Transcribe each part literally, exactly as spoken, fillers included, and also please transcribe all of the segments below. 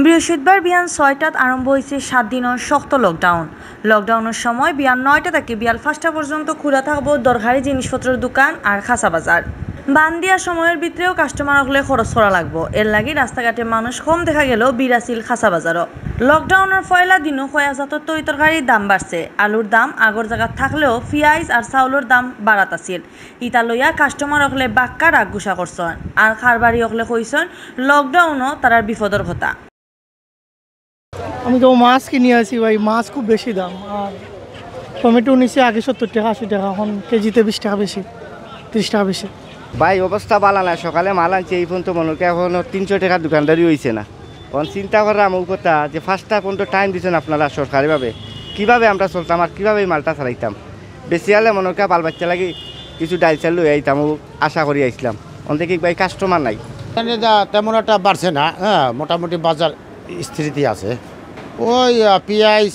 বৃহস্পতিবার বিয়ান ছয়টাত আরম্ভ অইছে সাত দিনর শক্ত লকডাউন। লকডাউনর সময় বিয়ান নয়টা থাকি বিয়াল পাঁচটা পর্যন্ত খুলা থাকবো দরকারি জিনিসপত্রর দোকান আর খাসা বাজার। বান্দিয়া সময়র ভিতরেও কাস্টমার অকলে খরচ করা লাগবো, এর লাগি রাস্তাঘাটে মানুষ কম দেখা গেলেও ভিড় আছিল খাসা বাজারও। লকডাউনর পয়লা দিনও কয়া জাতর তরি তরকারির দাম বাড়ছে। আলুর দাম আগর জাগাত থাকলেও পিয়াইজ আর চাউলর দাম বাড়াত আছিল। ইতা লইয়া কাস্টমার অকলে বাক্কা রাগ গুসা করছইন। আর কারবারি অকলে কইছইন লকডাউনও তারার বিপদর কথা। আমি তো মাছ কিনি আছি ভাই, মাছ খুব বেশি দাম। আর টমেটো নিচে আগে সত্তর টাকা, আশি টাকা, এখন কেজিতে বিশ টাকা বেশি, ত্রিশ টাকা বেশি। ভাই, অবস্থা বালা না। সকালে মাল আনছি, এই পর্যন্ত মনে হয় এখনো তিনশো টাকার দোকানদারি হইছে না। এখন চিন্তা করলাম ও কথা যে পাঁচটা পর্যন্ত টাইম দিছেন আপনারা সরকারিভাবে, কিভাবে আমরা চলতাম আর কিভাবে এই মালটা চালাইতাম? বেশি আলে মনে হয় বাল বাচ্চা লাগি কিছু ডাইল চাল লই আইতাম, ও আশা করি আইছিলাম। অন দেখি ভাই কাস্টমার নাই। এখানে যা তেমন একটা বাড়ছে না, হ্যাঁ, মোটামুটি বাজার স্থিতি আছে। ওই, আহ, পিঁয়াজ,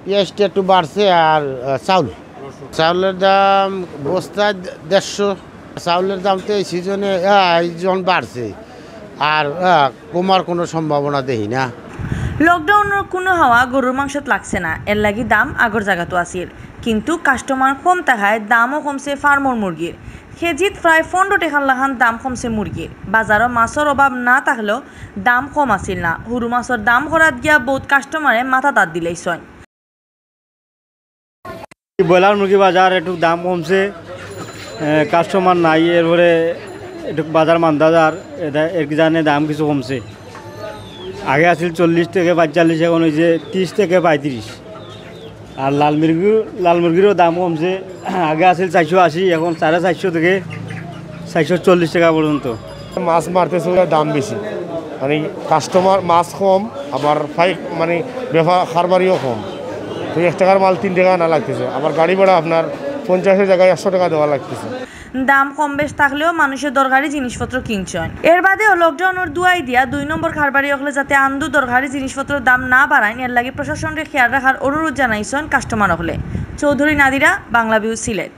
পিঁয়াজটা একটু বাড়ছে আর, আহ, চাউল। চাউলের দাম বস্তায় দেড়শো, চাউলের দাম তো এই সিজনে, আহ, এই যখন বাড়ছে, আর, আহ, কমার কোনো সম্ভাবনা দেখি না। লকডাউনর কোনো হাওয়া গরুর মাংসত লাগছে না, এর লাগি দাম আগর জাগাত আছিল, কিন্তু কাস্টমার কম থাকায় দামও কমছে ফার্মর মুরগির। কেজিত প্রায় পনেরো টাকার লাখান দাম কমছে মুরগির। বাজারও মাছর অভাব না থাকলেও দাম কম আছিল না। হুরু মাছর দাম করাত গিয়া বহুত কাস্টমারে মাথাত আত দিলাইছইন। ব্রয়লার মুরগি বাজার একটু দাম কমছে, এ, কাস্টমার নাই, এরপরে একটু বাজার মান্দা যার, এটা এক জানে দাম কিছু কমছে। আগে আছিল চল্লিশ থেকে পঁয়তাল্লিশ, এখন হইছে ত্রিশ থেকে পঁয়ত্রিশ। আর লাল মুরগি, লাল মুরগিরও দাম কমছে, আগে আছিল চারশো আশি, এখন সাড়ে চারশো থেকে চারশো চল্লিশ টাকা পর্যন্ত। মাছ মারতেছে ওরা দাম বেশি, মানে কাস্টমার মাছ কম, আবার ফাইক মানে ব্যাপার কারবারিও কম। তো এক টাকার মাল তিন টাকা আনা লাগতেছে, আবার গাড়ি ভাড়া আপনার পঞ্চাশের জায়গায় একশো টাকা দেওয়া লাগতেছে। দাম কম বেশ থাকলেও মানুষে দরকারি জিনিসপত্র কিনছইন। এর বাদেও লকডাউনর দুয়াই দিয়া দুই নম্বর কারবারি অকলে যাতে আন্দু দরকারি জিনিসপত্রর দাম না বাড়াইন, এর লাগি প্রশাসনরে খেয়াল রাখার অনুরোধ জানাইছইন কাস্টমার অকলে। চৌধুরী নাদিরা, বাংলা ভিউ, সিলেট।